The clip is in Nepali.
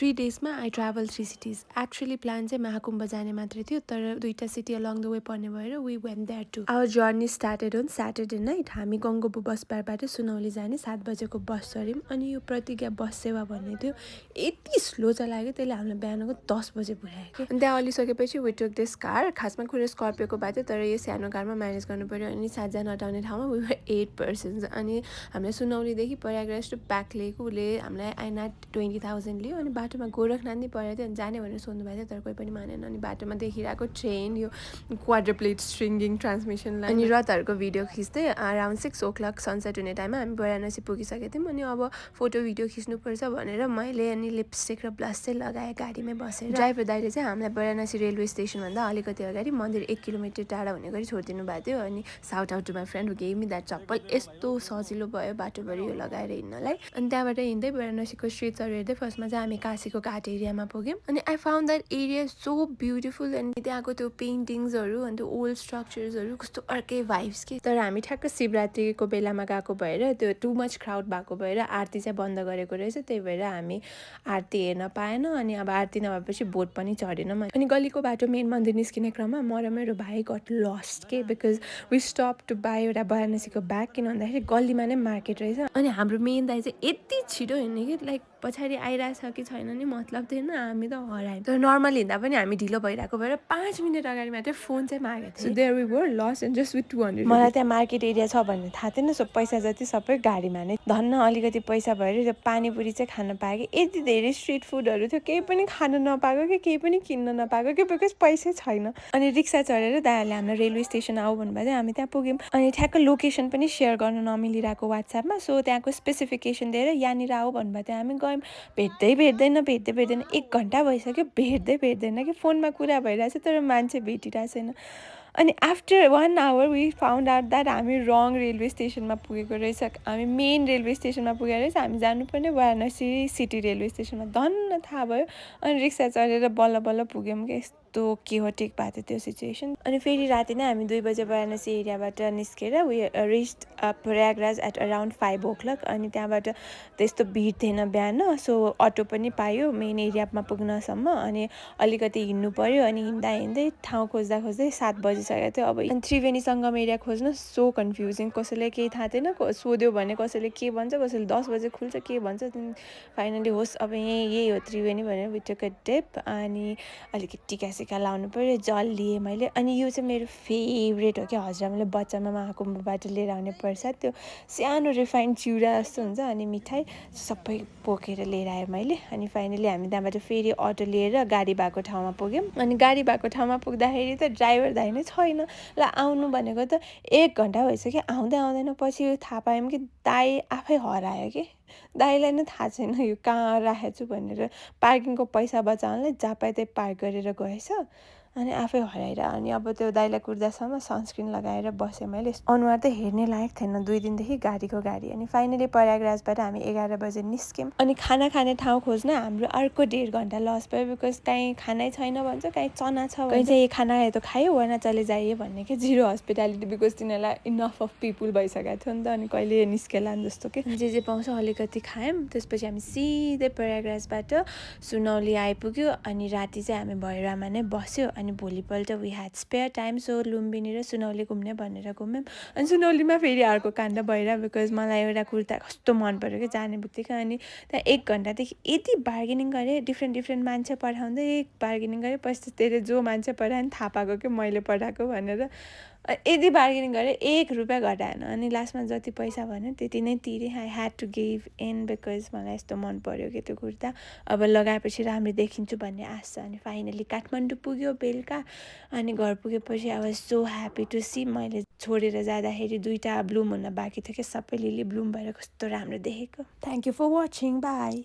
3 डेजमा I travel 3 cities. Actually plan चाहिँ महाकुम्भ जाने मात्रै थियो, तर दुईवटा सिटी अलङ द वे पर्ने भएर we went there too. Our journey started on Saturday night. हामी गङ्गोबु बस पार्कबाट सुनौली जाने 7 बजेको बस चढ्यौँ. अनि यो प्रतिज्ञा बस सेवा भन्ने थियो, यति स्लो चलायो त्यसले हामीलाई बिहानको 10 बजे पुऱ्यायो कि. अनि त्यहाँ अलिसकेपछि वी टुक दिस कार. खासमा कुरा स्कर्पियोको बाटो, तर यो सानो कारमा म्यानेज गर्नु पऱ्यो. अनि 7जना अटाउने ठाउँमा वी वर 8 पर्सन्स. अनि हामीलाई सुनौलीदेखि प्रयागराज टु प्याक लिएको. उसले हामीलाई आइना 20,000 लियो. अनि बाटोमा गोरखनाथ परेको थियो. अनि जाने भनेर सोध्नु भएको थियो, तर कोही पनि मानेन. अनि बाटोमा देखिरहेको ट्रेन, यो क्वाड्रप्लेट स्ट्रिङ्गिङ ट्रान्समिसन लाइन, अनि रथहरूको भिडियो खिच्दै अराउन्ड 6 o'clock सनसेट हुने टाइममा हामी वाराणसी पुगिसकेको थियौँ. अनि अब फोटो भिडियो खिच्नुपर्छ भनेर मैले अनि लिपस्टिक र ब्लस चाहिँ लगाएँ गाडीमै बसेर. ड्राइभर दाइले चाहिँ हामीलाई वाराणसी रेलवे स्टेसनभन्दा अलिकति अगाडि मन्दिर 1 किलोमिटर टाढा हुने गरी छोडिदिनु भएको थियो. अनि shout out to my friend who gave me that चप्पल. यस्तो सजिलो भयो बाटोभरि यो लगाएर हिँड्नलाई. अनि त्यहाँबाट हिँड्दै वाराणसीको स्ट्रिट्सहरू हेर्दै फर्स्टमा चाहिँ हामी काशीको घाट एरियामा पुग्यौँ. अनि I found that area so beautiful. अनि त्यहाँको त्यो पेन्टिङ्सहरू अनि त्यो ओल्ड स्ट्रक्चर्सहरू कस्तो अर्कै भाइब्स के. तर हामी ठ्याक्क शिवरात्रिको बेलामा गएको भएर त्यो टु मच क्राउड भएको भएर आरती चाहिँ बन्द गरेको रहेछ. त्यही भएर हामी आरती हेर्न पाएन. अनि अब आरती नभएपछि बोट पनि चढेनौँ. अनि गल्लीको बाटो मेन मन्दिर निस्किने क्रममा म र मेरो भाइ गट लस्ट के, because we stop to buy एउटा वाराणसीको ब्याग. किन भन्दाखेरि गल्लीमा नै मार्केट रहेछ. अनि हाम्रो मेन दाइ चाहिँ यति छिटो हिँड्ने कि लाइक पछाडि आइरहेछ कि छैन नि मतलब थिएन. हामी त हरायौँ. तर नर्मली हिँड्दा पनि हामी ढिलो भइरहेको भएर 5 मिनट अगाडि मात्रै फोन चाहिँ मागेको थियो. So there we were lost and just with 200. मलाई त्यहाँ मार्केट एरिया छ भन्ने थाहा थिएन. सो पैसा जति सबै गाडीमा नै. धन्न अलिकति पैसा भएर त्यो पानीपुरी चाहिँ खान पाएँ कि. यति धेरै स्ट्रिट फुडहरू थियो, केही पनि खान नपाएको कि केही पनि किन्न नपाएको कि, बिकज पैसै छैन. अनि रिक्सा चढेर दाइहरूले हामीलाई रेलवे स्टेसन आऊ भन्नुभयो. हामी त्यहाँ पुग्यौँ. अनि ठ्याक्क लोकेसन पनि सेयर गर्न नमिलिरहेको वाट्सएपमा. सो त्यहाँको स्पेसिफिकेसन दिएर यहाँनिर आऊ भन्नुभयो. त्यहाँ हामी गयौँ. भेट्दैन 1 घन्टा भइसक्यो. भेट्दैन कि. फोनमा कुरा भइरहेछ तर मान्छे भेटिरहेको छैन. अनि after 1 hour we found out that हामी रङ रेलवे स्टेसनमा पुगेको रहेछ. हामी मेन रेलवे स्टेसनमा पुगेको रहेछ. हामी जानुपर्ने वाराणसी सिटी रेलवे स्टेसनमा. धन्न थाहा भयो. अनि रिक्सा चढेर बल्ल बल्ल पुग्यौँ कि. यस्तो केओटिक भएको थियो त्यो सिचुएसन. अनि फेरि राति नै हामी 2 बजे वाराणसी एरियाबाट निस्केर we reached Prayagraj at around 5 o'clock. अनि त्यहाँबाट त्यस्तो भिड थिएन बिहान. सो अटो पनि पायो मेन एरियामा पुग्नसम्म. अनि अलिकति हिँड्नु पऱ्यो. अनि हिँड्दै ठाउँ खोज्दा 7 बजिसकेको थियो. अब त्रिवेणी सङ्गम एरिया खोज्न सो कन्फ्युजिङ. कसैले केही थाहा थिएन. सोध्यो भने कसैले के भन्छ, कसैले 10 बजे खुल्छ के भन्छ. फाइनली होस् अब यही हो त्रिवेणी भनेर वी टुक अ डिप. अनि अलिकति टिका लाउनु पऱ्यो. जल लिएँ मैले. अनि यो चाहिँ मेरो फेभरेट हो क्या. हजुरआमाले बच्चामा महाकुम्भबाट लिएर आउने प्रसाद, त्यो सानो रिफाइन्ड चिउरा जस्तो हुन्छ. अनि मिठाई सबै पोकेर लिएर आएँ मैले. अनि फाइनली हामी त्यहाँबाट फेरि अटो लिएर गाडी भएको ठाउँमा पुग्यौँ. अनि गाडी भएको ठाउँमा पुग्दाखेरि त ड्राइभर दाइ नै छैन. ल आउनु भनेको त 1 घन्टा भइसक्यो. आउँदैन. पछि थाहा पायौँ कि दाइ आफै हरायो कि. दाइलाई नै थाहा छैन यो कहाँ राखेको छु भनेर. पार्किङको पैसा बचाउनलाई जहाँ पाए त्यही पार्क गरेर गएछ. अनि आफै हराएर. अनि अब त्यो दाइलाई कुर्दासम्म सनस्क्रिन लगाएर बसेँ मैले. अनुहार त हेर्ने लायक थिएन 2 दिनदेखि गाडीको गाडी. अनि फाइनली प्रयागराजबाट हामी 11 बजे निस्क्यौँ. अनि खाना खाने ठाउँ खोज्न हाम्रो अर्को 1.5 घन्टा लस भयो. बिकज काहीँ खानै छैन भन्छ, काहीँ चना छ, कहीँ चाहिँ खाना खायो त खायो वरना चले जाइए भन्ने के. Zero hospitality. बिकज तिनीहरूलाई इनफ अफ पिपुल भइसकेको थियो नि त. अनि कहिले निस्केला जस्तो के. जे पाउँछ अलिकति खायौँ. त्यसपछि हामी सिधै प्रयागराजबाट सुनौली आइपुग्यो. अनि राति चाहिँ हामी भैरवामा नै बस्यो. अनि भोलिपल्ट we had spare time. So Lumbini र सुनौली घुम्ने भनेर घुम्यौँ. अनि सुनौलीमा फेरि अर्को काण्ड भइरह्यो. बिकज मलाई एउटा कुर्ता कस्तो मन पऱ्यो कि जाने बित्तिकै. अनि त्यहाँ 1 घन्टादेखि यति बार्गेनिङ गरेँ. डिफ्रेन्ट मान्छे पठाउँदै बार्गेनिङ गरेँ. पछि त्यसले जो मान्छे पठायो नि थाहा पाएको कि मैले पठाएको भनेर. यदि बार्गेनिङ गरेँ 1 रुपियाँ घटाएन. अनि लास्टमा जति पैसा भन्यो त्यति नै तिरेँ. I had to give in because मलाई यस्तो मन पऱ्यो कि त्यो कुर्ता. अब लगाएपछि राम्रो देखिन्छु भन्ने आश छ. अनि फाइनली काठमाडौँ पुग्यो बेलुका. अनि घर पुगेपछि I was so happy to see. मैले छोडेर जाँदाखेरि 2टा ब्लुम हुन बाँकी थियो कि सबै लिली ब्लुम भएर कस्तो राम्रो देखेको. Thank you for watching. By.